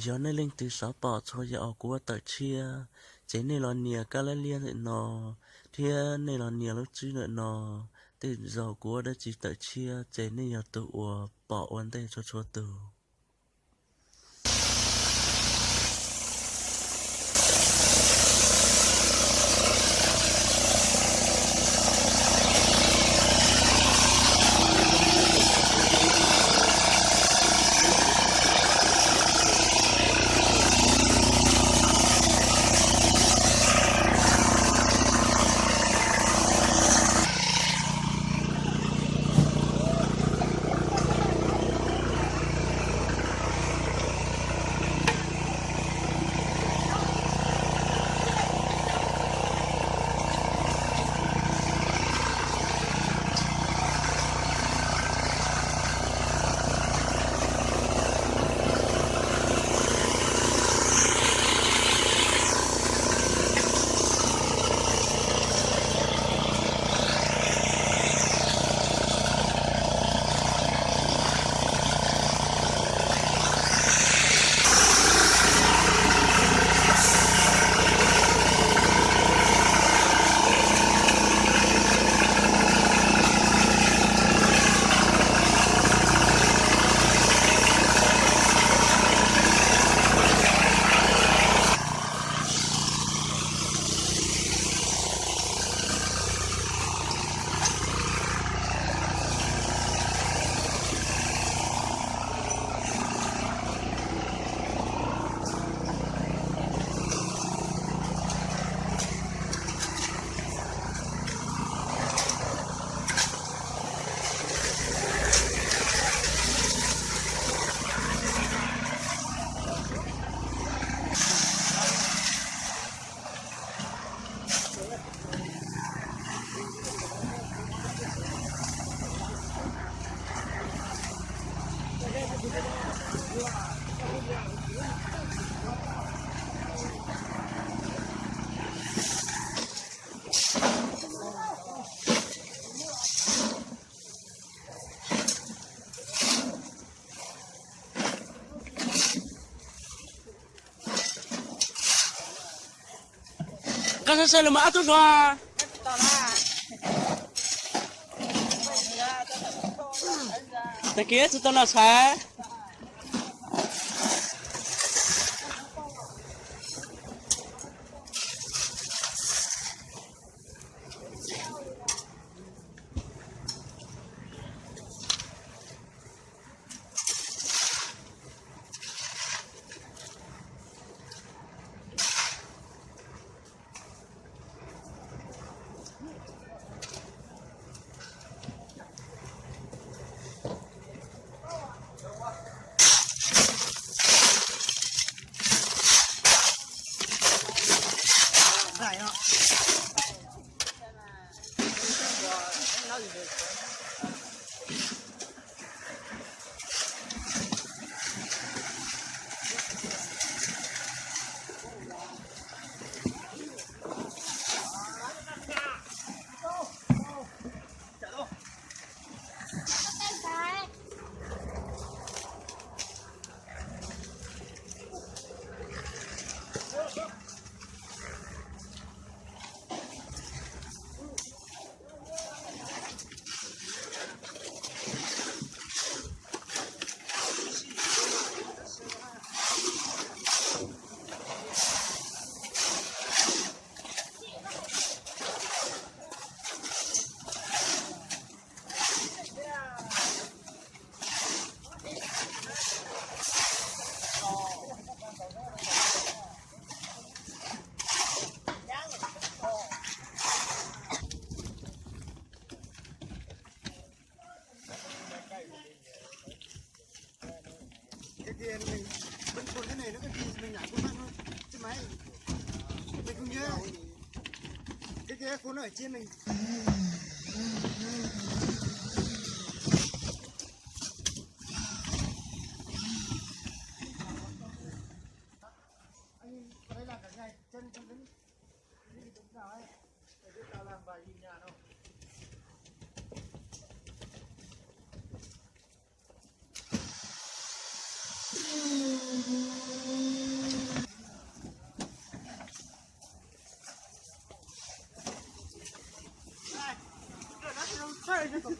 Yog nej leej twg xav pom txhua yam uas kuv ua tawm tshiab, ces nej los nias kab lab liab ntawm no, thiab nej los nias lub tswb ntawm no. Tej zaum kuv ua dab tsi tawm tshiab, ces nej yog tus uas pom ua ntej txhua txhua tus. Koj sab sab lus mas ob tug hluas. Tag kis tsis tau noj tshais.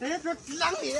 Tes tsuas dlaab li.